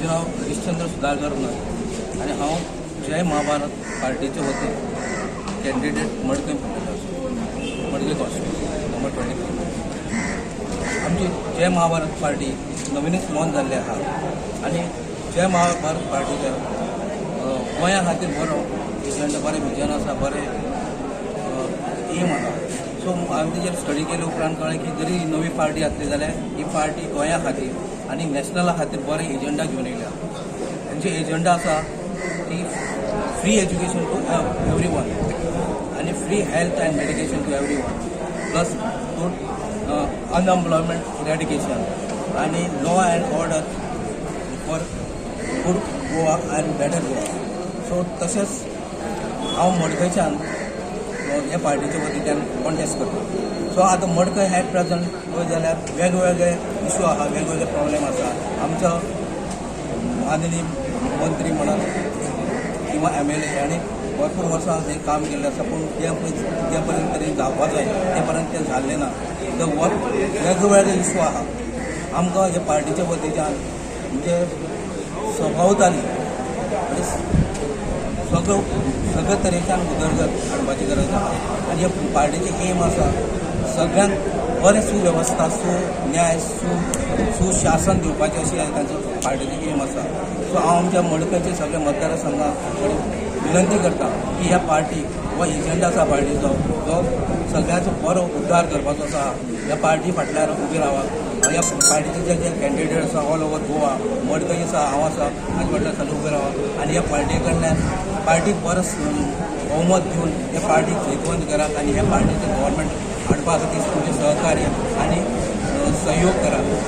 म्हजें नांव हरिश्चंद्र सुधाकर नायक आनी हांव जय महाभारत पार्टीचे वतीन कॅन्डिडेट मडकय आसा, मडकय कॉन्स्टिट्युन्सी नंबर 23. आमची जय महाभारत पार्टी नवीनच लॉन्च जाल्ली आसा आनी जय महाभारत पार्टीचे गोंया खातीर बरो एजंडा, बरें विजन आसा, बरें एम आसा. सो हांवें तेजेर स्टडी केले उपरांत कळ्ळें की जरी ही नवी पार्टी आसली जाल्यार ही पार्टी गोंया खातीर आनी नॅशनला खातीर बरे एजंडा घेवन येयल्या. तेंचे एजंडा आसा की free education to every one आनी free health and medication to every one, plus to unemployment eradication आनी law and order for good Goa and better Goa. So तशेंच हांव मडकयच्यान हे पार्टीच्या वतीच्यान कॉन्टेस्ट करता. सो आतां मडकय एट प्रेजंट पळयत जाल्यार वेगवेगळे इशू आहा, वेगवेगळे प्रॉब्लेम आसा. आमचो माननीय मंत्री म्हणा किंवा एमएलए हांणी भरपूर वर्सां हें काम केल्लें आसा, पूण जें पळय जे पर्यंत तरी जावपा जाय ते पर्यंत तें जाल्लें ना. तर हो वेगवेगळे इशू आहा. आमकां हे पार्टीच्या वतीच्यान म्हणजे सभोवताली म्हणजे सगळो सगळे तरेच्यान उदरगत हाडपाची गरज आसा आनी हे पार्टीचे एम आसा सगळ्यांक बरें सुवेवस्था, सुन्याय, सुशासन दिवपाचें, अशी तांचो पार्टीची एम आसा. सो हांव आमच्या मडकयचे सगळे मतदारसंघा कडेन विनंती करता की ह्या पार्टीक हो एजंडा आसा पार्टीचो, जो सगळ्यांचो बरो उद्धार करपाचो आसा, ह्या पार्टी फाटल्यान उबी रावात. ह्या पार्टीचे जे जे कॅन्डिडेट आसा ऑल ओवर गोवा, मडकय आसा, हांव आसा, हाजे फाटल्यान सगळे उबे रावा आनी ह्या पार्टी कडल्यान पार्टीक बरो बहुमत दिवन ह्या पार्टीक जैतवंत करात आनी ह्या पार्टीचें गव्हर्मेंट हाडपा खातीर तुमचें सहकार्य आनी सहयोग करात.